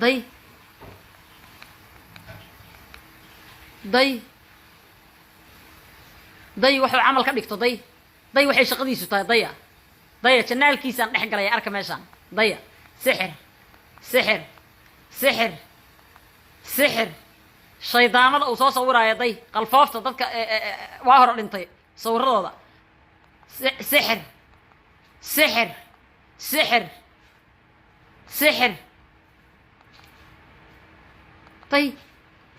Day, day, day, waxuu camal ka dhigto. Day, day, waxay shaqadiisu tahay. Daya, daya, channelkiisaan dhex galaya. Arka meeshaan, daya. Sixir, sixir, sixir, sixir, shaydaamada uu soo sawiraayo. Day, qalfoofta dadka waa hore dhintay sawiradooda. Sixir, sixir, sixir, sixir. Day,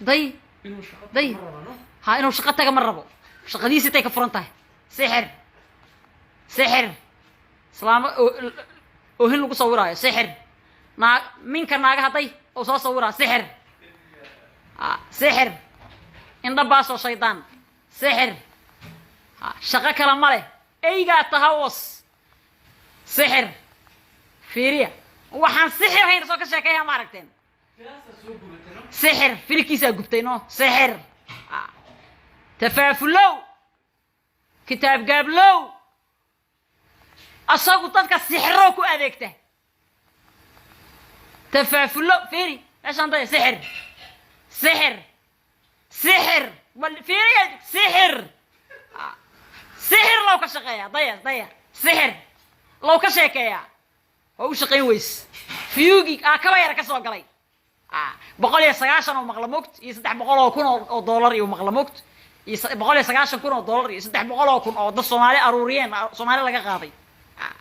day. Inuu shaqo Day. ma rabo, no? Ha, inuu shaqo taga ma rabo. Shaqadiisi tay ka furan tahay. Sixir, sixir, islaamo oohin lagu sawiraayo. Sixir, naa minka naagaha. Day, oo soo sawiraa. Sixir. Ah, sixir, indha baasoo shaydaan. Sixir. Ah, shaqo kale ma leh. Eygaa tahawas. Sixir, fiiriya. Waxaan sixir hayn soo ka sheekeeya, ma aragteen? Filaasaa soo gubatay, no? Sixir, filkiisaa gubtay, no. Sixir. Ah. Tafaafulow, kitaab gaablow, asagu dadka sixiroo ku adeegta. Tafaafulo, fiiri meeshaan. Daya, sixir, sixir, sixir. Bal fiiriya, sixir. Ah. Sixir low ka shaqeeyaa. Daya, daya, sixir low ka sheekeeyaa. Waa u shaqayn weys. Viewgii aa kaba yara ka soo galay. Ah, 190 oo maqla mogt iyo 300,000 oo dollar iyo maqla mogt iyo 190,000 oo dollar iyo 300,000 oo dad Soomaali aruuriyeen, Soomaali laga qaaday. Ah.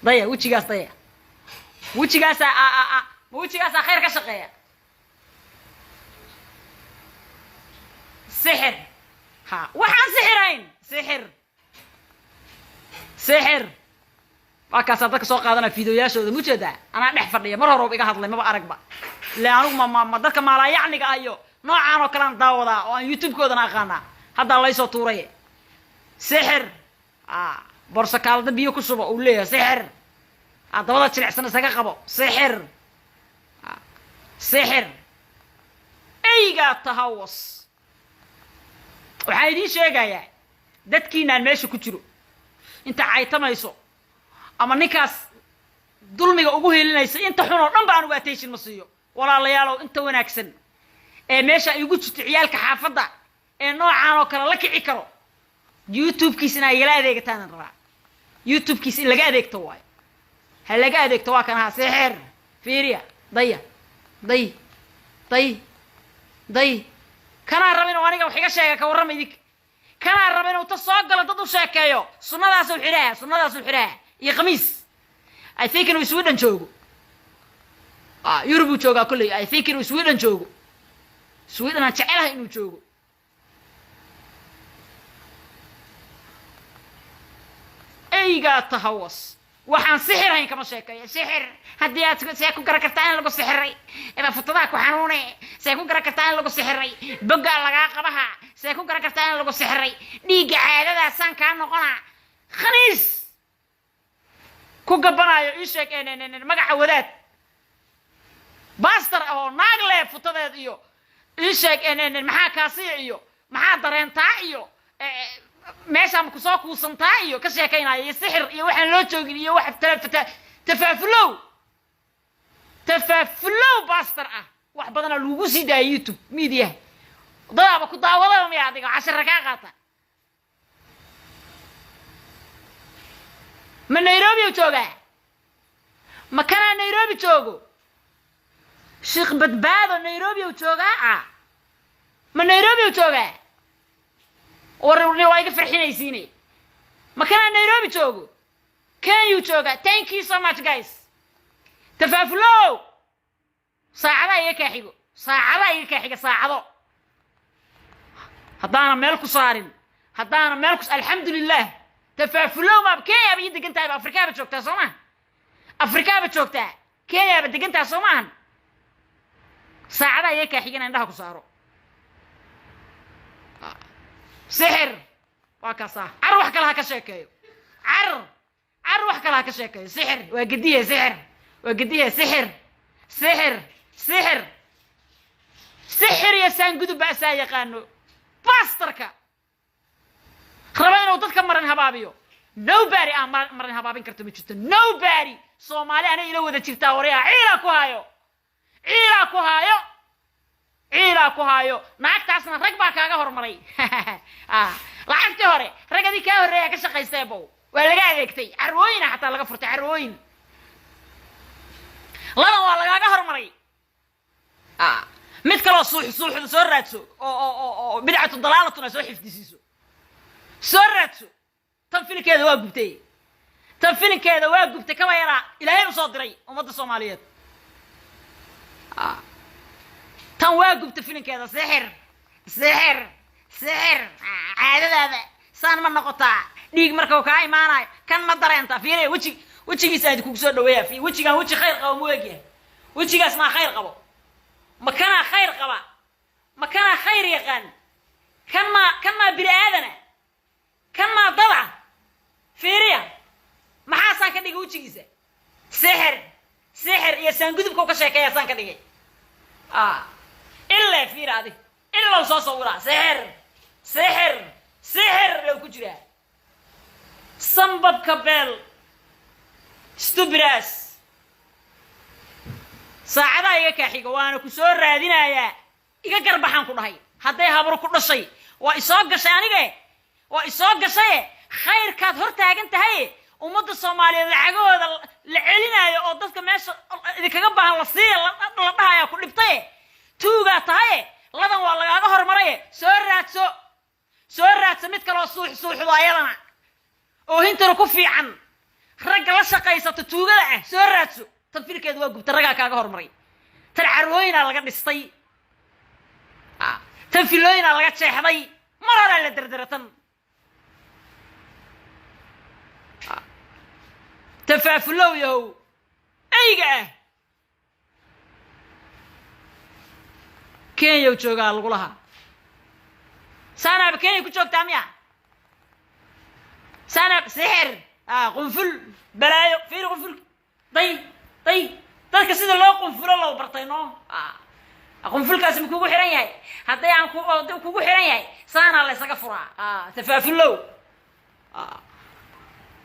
Daya wejigaas, daya wejigaasa. Ma wejigaasaa khayr ka shaqeeya? Sixir. Ha, waxaan sixirayn. Sixir, sixir. Waa kaasaa dadka soo qaadanaya fiidoyaashooda. Mujeedaa, anaa dhex fadhiya. Mar horeba iga hadlay, maba aragba ile. Anigu ma dadka maalaayacniga ah iyo noocaan oo kalean daawadaa oo aan YouTube-koodana aqaanaa. Haddaa laysoo tuuray. Sixir. A borsakaalda biyo ku shubo uu leeyahay. Sixir. A dabada jilicsan isaga qabo. Sixir. A sixir, eygaa tahawas. Waxaan idiin sheegayaa, dadkiinaan meesha ku jiro, inta caytamayso ama ninkaas dulmiga ugu helinaysa, inta xun oo dhan ba anugu attention ma siiyo. Walaalayaalow, inta wanaagsan ee meesha igu jirto, ciyaalka xaafadda ee noocaan oo kale la kici karo, YouTube-kiis inaa igala adeegataanan rabaa. YouTube-kiis in laga adeegto waayo, ha laga adeegto. Waa kan ahaa sixir. Fiiriya, daya, day, day, day. Kanaa raba inuu aniga wax iga sheega. Ka warrama idinka, kanaa raba inuu ta soo galo dad u sheekeeyo. Sunnadaasuu xidhaha, sunnadaasuu xidhaha iyo khamiis. I think inuu Sweden joogo. Ah, Yurub uu joogaa kolley. I think inuu Sweden joogo. Sweden aan jecelahay inuu joogo. Eygaa tahawas. Waxaan sixir hayn kama sheekeeyo. Sixir, haddii aad see ku garan kartaa in lagu sixiray? Eba futadaa ku xanuune, see ku garan kartaa in lagu sixiray? Boggaa lagaa qabaha, see ku garan kartaa in lagu sixiray? Dhiigga caadadaasaan kaa noqona. Khaniis ku gabanaayo. Ii sheeg magaca wadaad pastor ah oo naag leh futadeed iyo ii sheeg maxaa kaasiya iyo maxaa dareentaa iyo meeshaan kusoo kuusantaa iyo ka sheekaynaya iyo sixir iyo waxaan loo joogin iyo wax tafaafulow, tafaafulow pastor ah. Wax badanaa lagugu sii daaya YouTube mediaha. Dadaaba ku daawadaba miya adiga cashara kaa qaata? Ma Nairobi u joogaa? Ma kanaa Nairobi joogo? Sheekh Badbaado Nairobi u joogaa? Ah, ma Nairobi u joogaa? War waa iga farxinaysiine. Ma kanaa Nairobi joogo? Kenyuu joogaa. Thank you so much, guys. Tafaafulow, saacadaha iga kaa xigo, saacadaha iga kaa xiga, saacado haddaana meel ku saarin, haddaana meel ku. Alxamdulilah. Tafaafulow, maaba Kenyaaba ii degan tahayba? Afrikaaba joogtaa, soo maha? Afrikaaba joogtaa, Kenyaaba degan tahay, soo maahan? Saacadaha iga kaa xigana indhaha ku saaro. Sixir waa kaasaa. Car wax kale ha ka sheekeeyo. Car, car wax kale ha ka sheekeeyo. Sixir waa gediye, sixir waa gediye. Sixir, sixir, sixir, sixir iyo saangudub ba asaa yaqaano. Pastorka raba inuu dadka marin habaabiyo. Nobody aan marin habaabin karto ma jirto. Nobody. Soomaali anay ila wada jirtaa. Waryaa, ciila ku hayo, ciila ku hayo. Ku haayo, ciilaa ku haayo. Naagtaasna rag baa kaaga hormaray. Lacagtii hore rag adii kaa horreeyaa ka shaqaystay bow, waa laga adeegtay. Carwooyina xataa laga furtay, carwooyin laban waa lagaaga hormaray. Mid kaloo suux suuxda soo raadso oo bidcatu dalaalatuna soo xifdisiiso, soo raadso. Tan filinkeeda waa gubtay, tan filinkeeda waa gubtay. Kaba yaraa Ilaahay usoo diray ummadda Soomaaliyeed. Tan waa gubtay filinkeeda. Sixir, sixir, sixir. Caadadaada saan ma noqotaa? Dhiig markau kaa imaanayo kan ma dareentaa? Fiiriya weji, wejigiisa idinkugu soo dhaweeya. Wejigaan weji khayr qabo mu egyahay? Wejigaas maa khayr qabo? Ma kanaa khayr qaba? Ma kanaa khayr yaqaan? Kan maa, kan maa bini aadana? Kan maa dada? Fiiriya, maxaasaan ka dhigay wejigiisa? Sixir, sixir iyo saangudubka u ka sheekeeya saan ka dhigay. Ilaa fiir adi, ilow soo sawiraa. Sixir, sixir, sixir low ku jiraa. Sambabka beel stubras saacadaha iga kaaxiga, waana ku soo raadinayaa. Iga garbaxaan ku dhahay. Hadday habro ku dhashay, waa isoo gashay anige, waa isoo gashaye. Khayrkaad hor taagan tahay ummadda Soomaaliyeed, lacagahooda la celinaayo oo dadka meesha idinkaga baahan la siiya la dhahayaa ku dhibtaye. Tuugaa tahaye, ladan waa lagaaga hormaraye. Soo raadso, soo raadso mid kaloo suux suuxdo ayadana oo hintana ku fiican, ragga la shaqaysato tuugada ah soo raadso. Tan filkeedu waa gubta, raggaa kaaga hormaray. Tan carwooyinaa laga dhistay, tan filooyinaa laga jeexday, mar horaa la derdera. Tan tafaafulow yahow eyga ah, Kenyaw joogaa lagu lahaa. Saanaaba Kenya ku joogtaa miya? Saanaab sixir, qunful, balaayo. Fiiri qunful, day day. Dadka sida loo qunfulo loo bartay no. Qunfulkaasi ma kugu xiran yahay? Hadday aan ku kugu xiran yahay, saanaa la ysaga furaa. Tafaafulow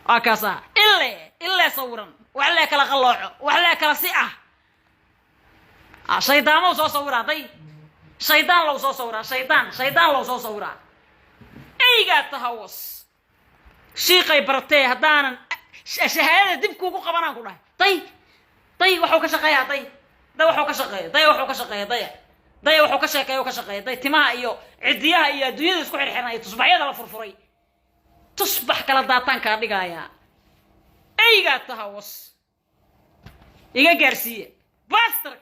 waa kaasa. Ile ile sawiran, wax lee kala qallooco, wax lee kala si ah. Shaydaamo soo sawiraa, day, shaydaan low soo sawiraa, shaydaan, shaydaan low soo sawiraa. Eygaa tahawas shiiqay baratee. Haddaanan shahaadada dib kuugu qabanaan ku dhahay. Day day, waxuu ka shaqeeyaa, day day, waxuu ka shaqeeya, day, waxuu ka shaqeeya, daya daya, waxuu ka sheekeeya, u ka shaqeeya. Day, timaha iyo cidiyaha iyo adduunyada isku xirxiran iyo tusbaxyada la furfuray, tusbax kala daataan kaa dhigayaa. Eygaa tahawas, iga gaarsiiye bastarka.